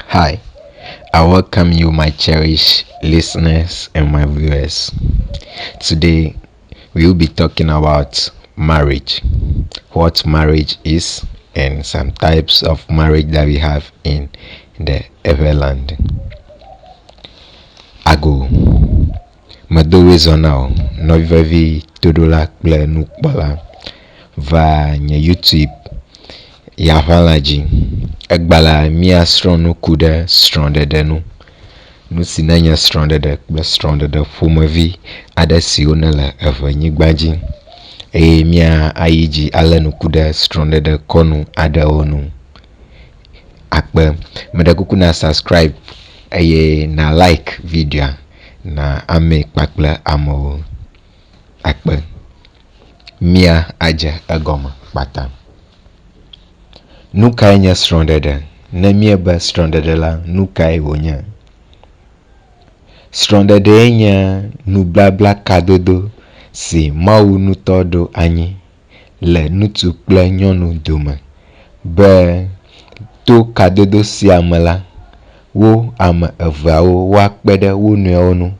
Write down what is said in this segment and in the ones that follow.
Hi, I welcome you, my cherished listeners and my viewers. Today, we will be talking about marriage, what marriage is, and some types of marriage that we have in the Everland. Ago, medo wezɔ na wò, nɔvi vevi toɖola kple nukpɔla va nye YouTube yaʋala dzi. Egba la míasrɔ̃ nu ku ɖe srɔ̃ɖeɖe nu. Nu si nenye srɔ̃ɖeɖe kple srɔ̃ɖeɖe ƒomevi aɖe siwo nele eŋenyigba dzi eye mía ayi dzi alé ŋku ɖe srɔ̃ɖeɖe kɔnu aɖewo nu. Akpe, meɖe kuku na subscribe eye na like videoa na ame kpakple amewo. Akpe, mía adze egɔme kpata. Nu kae nye srɔ̃ɖeɖe? Ne míebe srɔ̃ɖeɖe la, nu kae wònye? Srɔ̃ɖeɖee nye nubabla kadodo si Mawu ŋutɔ ɖo anyi le ŋutsu kple nyɔnu dome be to kadodo sia me la, wo ame eveawo woakpe ɖe wo nɔewo ŋu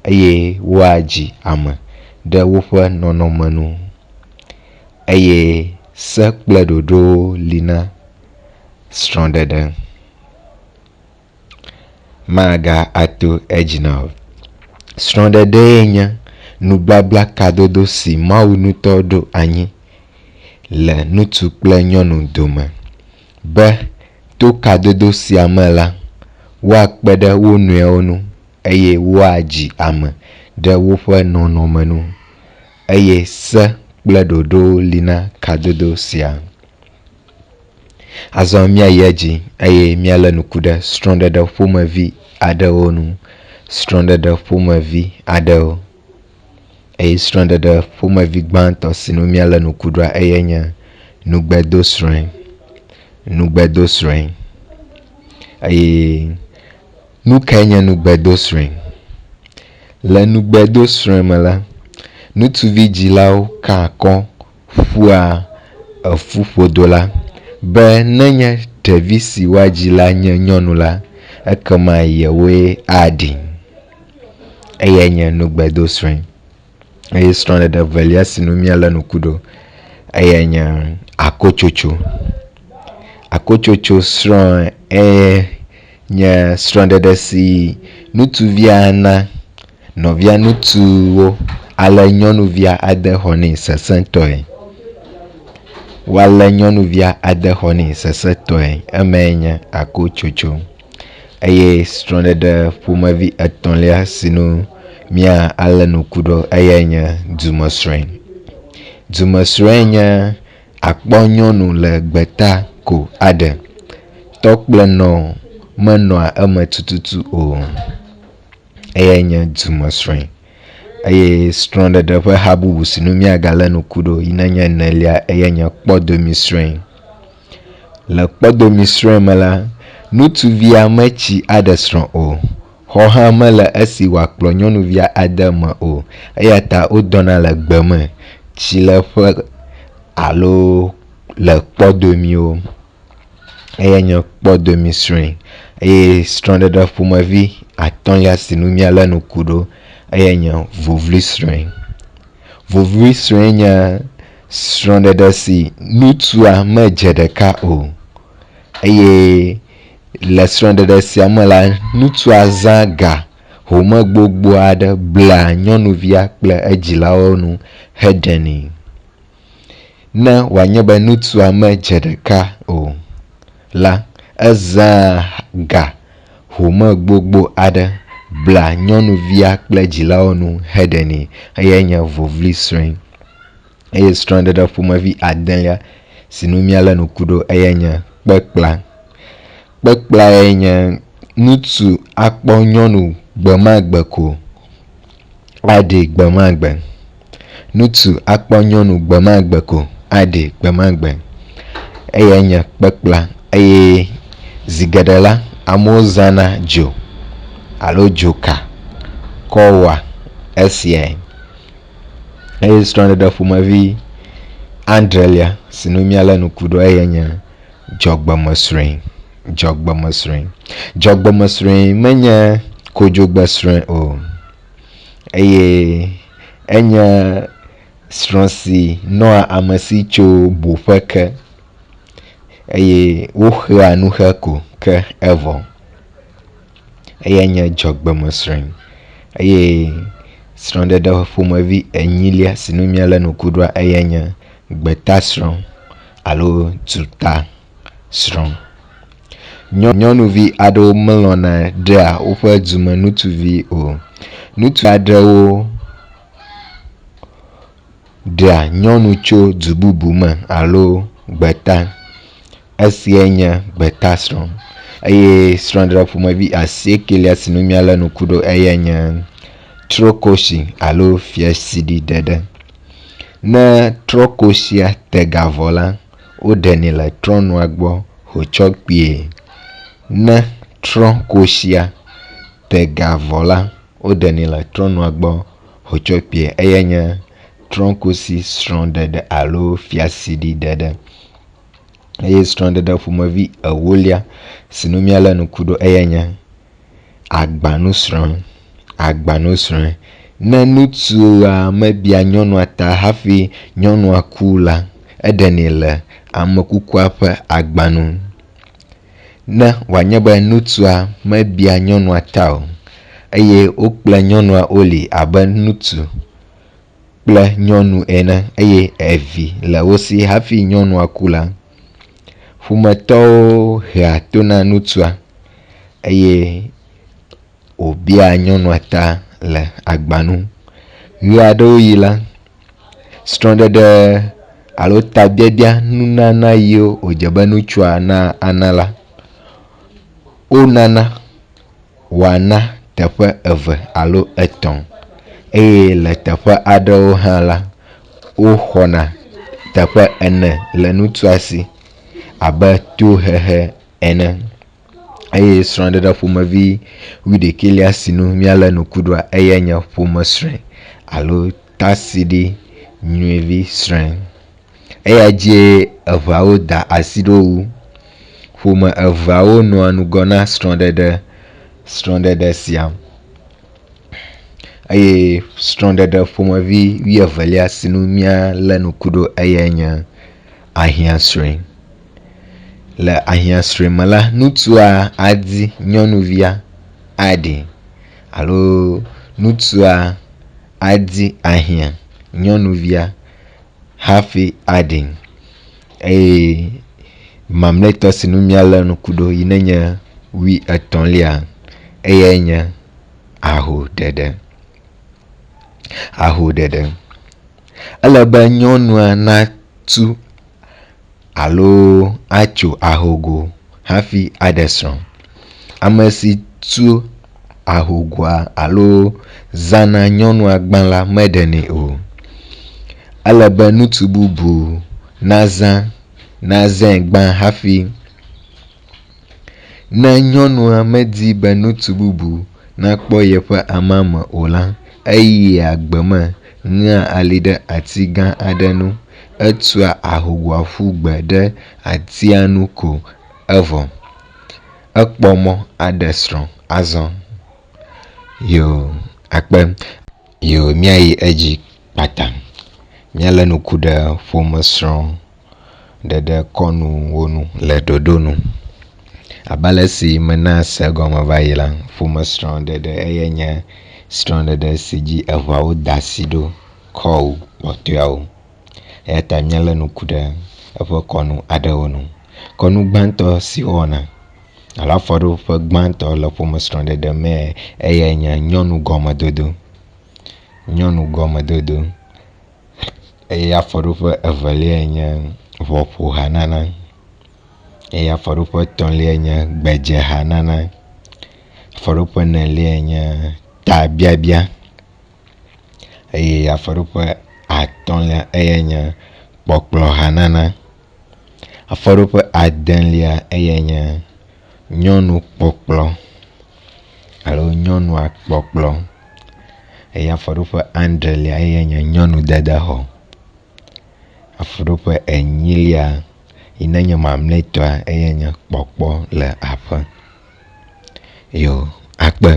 eye woadzi ame ɖe woƒe nɔnɔme nu eye se kple ɖoɖowo li na srɔ̃ɖeɖe. Maga ato edzi na wò. Srɔ̃ɖeɖee nye nubabla kadodo si Mawu ŋutɔ ɖo anyi le ŋutsu kple nyɔnu dome be to kadodo sia me la, woakpe ɖe wo nɔewo ŋu eye woadzi ame ɖe woƒe nɔnɔme nu eye se kple ɖoɖowo li na kadodo sia. Azɔ míayi edzi eye míalé ŋku ɖe srɔ̃ɖeɖe ƒomevi aɖewo ŋu. Srɔ̃ɖeɖe ƒomevi aɖewo eye srɔ̃ɖeɖe ƒomevi gbãtɔ si ŋu míalé ŋku ɖoa eye nye nugbedosrɔ̃e. Nugbedosrɔ̃e eye nu kae nye nugbedosrɔ̃e? Le nugbedosrɔ̃e me la, ŋutsuvi dzilawo ka akɔ ƒua eƒuƒodo la be nenye ɖevi si woadzi la nye nyɔnu la, ekema yewoe aɖii. Eyae nye nugbedosrɔ̃e. Eye srɔ̃ɖeɖe evelia si ŋu míalé ŋku ɖo eyae nye akotsotso. Akotsotso srɔ̃ eye nye srɔ̃ɖeɖe si ŋutsuvia na nɔvia ŋutsuwo ale nyɔnuvia ade xɔ nɛ sesẽtɔe. Woalé nyɔnuvia ade xɔ nɛ sesẽtɔe emae nye akotsotso. Eye srɔ̃ɖeɖe ƒomevi etɔ̃lia si ŋu mía alé ŋku ɖo eyae nye dumesrɔ̃e. Dumesrɔ̃e nye akpɔ nyɔnu le gbeta ko aɖe. Tɔ kple nɔ menɔa eme tututu o. Eyae nye dumesrɔ̃e. Eye srɔ̃ɖeɖe ƒe ha bubu si ŋu míagalé ŋku ɖo yi nenye enelia eyae nye kpɔdomisrɔ̃e. Le kpɔdomisrɔ̃e me la, ŋutsuvia metsi aɖe srɔ̃ o. Xɔ hã mele esi wòakplɔ nyɔnuvia ade eme o. Eya ta wodɔna le gbe me, tsileƒe alo le kpɔdomiwo. Eyae nye kpɔdomisrɔ̃e. Eye srɔ̃ɖeɖe ƒomevi atɔ̃lia si ŋu míalé ŋku ɖo eyae nye vovlisrɔ̃e. Vovlisrɔ̃e nye srɔ̃ɖeɖe si ŋutsua medze ɖeka o eye le srɔ̃ɖeɖe sia me la, ŋutsua zã ga home gbogbo aɖe bla nyɔnuvia kple edzilawo nu heɖenɛ. Ne wòanye be ŋutsua medze ɖeka o la, ezãa ga home gbogbo aɖe bla nyɔnuvia kple dzilawo nu heɖenɛ. Eyae nye vovlisrɔ̃e. Eye srɔ̃ɖeɖe ƒomevi adelia si ŋu míalé ŋku ɖo eyae nye kpekpla. Kpekplae nye ŋutsu akpɔ nyɔnu gbe ma gbe ko aɖee gbe ma gbe. Ŋutsu akpɔ nyɔnu gbe ma gbe ko aɖee gbe ma gbe. Eyae nye kpekpla eye zi geɖe la, amewo zãna dzo alo dzoka kɔ wɔa esiae. Eye srɔ̃ɖeɖe ƒomevi adrelia si ŋu míalé ŋku ɖo eyae nye dzɔgbemesrɔ̃e. dzɔgbemesrɔ̃e. Dzɔgbemesrɔ̃e menye kodzogbesrɔ̃e o eye enye srɔ̃ si nɔa ame si tso boƒe ke eye woxea nuxe ko ke evɔ. Eyae nye dzɔgbemesrɔ̃e eye srɔ̃ɖeɖe ƒomevi enyilia si nu míalé ŋku ɖoa eyae nye gbetasrɔ̃ alo dutasrɔ̃. Nyɔnuvi aɖewo melɔ̃na ɖea woƒe dume ŋutsuvi o. Ŋutsu aɖewo ɖea nyɔnu tso du bubu me alo gbeta. Esiae nye gbetasrɔ̃ eye srɔ̃ɖeɖe ƒomevi asiekelia si nu míalé ŋku ɖo eyae nye trɔ̃koshi alo fiasiɖiɖeɖe. Ne trɔ̃koshia te ga vɔ la, woɖenɛ le trɔ̃nua gbɔ wòtsɔ kpuie. Ne trɔ̃koshia te ga vɔ la, woɖenɛ le trɔ̃nua gbɔ wòtsɔ kpuie. Eyae nye trɔ̃koshi srɔ̃ɖeɖe alo fiasiɖiɖeɖe. Eye srɔ̃ɖeɖe ƒomevi ewolia si nu míalé ŋku ɖo eyae nye agbanusrɔ̃, agbanusrɔ̃e. Ne ŋutsua mebia nyɔnua ta hafi nyɔnua ku la, eɖenɛ le amekukua ƒe agba nu. Ne wòanye be ŋutsua mebia nyɔnua ta o eye wokple nyɔnua woli abe ŋutsu kple nyɔnu ene eye evi le wo si hafi nyɔnua ku la, ƒometɔwo hea to na ŋutsua eye wòbiaa nyɔnua ta le agba nu. Ɣeaɖewoɣi la, srɔ̃ɖeɖe alo tabiabia nunana yiwo wòdze be ŋutsua na ana la, wonana wòana teƒe eve alo etɔ̃ eye le teƒe aɖewo hã la, woxɔna teƒe ene le ŋutsua si abe tohehe ene. Eye srɔ̃ɖeɖe ƒomevi wuiɖekɛlia si nu míalé ŋku ɖoa, eyae nye ƒomesrɔ̃e alo tasiɖi nyuivi srɔ̃e. Eya dzie eŋeawo da asi ɖo wu. Ƒome eveawo nɔa ŋgɔ na srɔ̃ɖeɖe srɔ̃ɖeɖe sia eye srɔ̃ɖeɖe ƒomevi wuievelia si nu míalé ŋku ɖo eyae nye ahiãsrɔ̃e. Le ahiãsrɔ̃e me la, ŋutsua adi nyɔnuvia aɖi alo ŋutsua adi ahiã nyɔnuvia hafi aɖi eye mamlɛtɔ si nu míalé ŋku ɖo yi ne nye wuietɔ̃lia eyae nye ahoɖeɖe. Ahoɖeɖe. Ele be nyɔnua natu alo atso ahogo hafi aɖe srɔ̃. Ame si tu ahogoa alo zãna nyɔnua gbã la meɖenɛ o. Ele be ŋutsu bubu nazã nazãe gbã hafi. Ne nyɔnua medi be ŋutsu bubu nakpɔ yeƒe amame o la, eyia gbe me ŋea ali ɖe ati gã aɖe ŋu. Etua ahogoa ƒu gbe ɖe atia ŋu ko evɔ. Ekpɔ mɔ aɖe srɔ̃ azɔ. Yoo akpe. Yoo míayi edzi kpata. Míalé ŋku ɖe ƒomesrɔ̃ɖeɖe kɔnuwo ŋu le ɖoɖo nu. Abe ale si mena se egɔme va yi la, ƒomesrɔ̃ɖeɖe eyae nye srɔ̃ɖeɖe si dzi eŋeawo da asi ɖo kɔ wu kpɔtɔeawo. Eya ta míalé ŋku ɖe eƒe kɔnu aɖewo ŋu. Kɔnu gbãtɔ si wowɔna alo afɔɖoƒe gbãtɔ le ƒomesrɔ̃ɖeɖe mee eyae nye nyɔnu gɔmedodo. Nyɔnu gɔmedodo eye afɔɖoƒe eveliae nye ʋɔƒohanana eye afɔɖoƒe etɔ̃liae nye gbedzehanana. Afɔɖoƒe eneliae nye tabiabia eye afɔɖoƒe atɔ̃lia eyae nye kpɔkplɔhanana. Afɔɖoƒe adelia eyae nye nyɔnukpɔkplɔ alo nyɔnua kpɔkplɔ eye afɔɖoƒe adrelia eyae nye nyɔnudedexɔ. Afɔɖoƒe enyilia Yi ne nye mamlɛtɔa eye nye kpɔkpɔ le aƒe. Yo, akpe.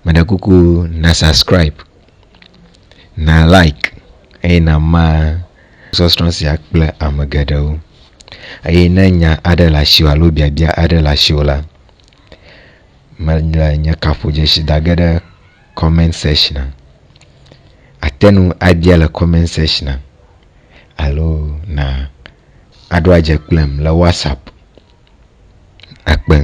Meɖe kuku na subscribe, na like eye na ma sɔsrɔ̃ sia kple ame geɖewo. Eye ne nya aɖe le asiwò alo biabia aɖe le asiwò la, mele nye kaƒodzesi da ge ɖe comment section. Ate ŋu abia le comment section alo na aɖo adze kplem le WhatsApp. Akpe.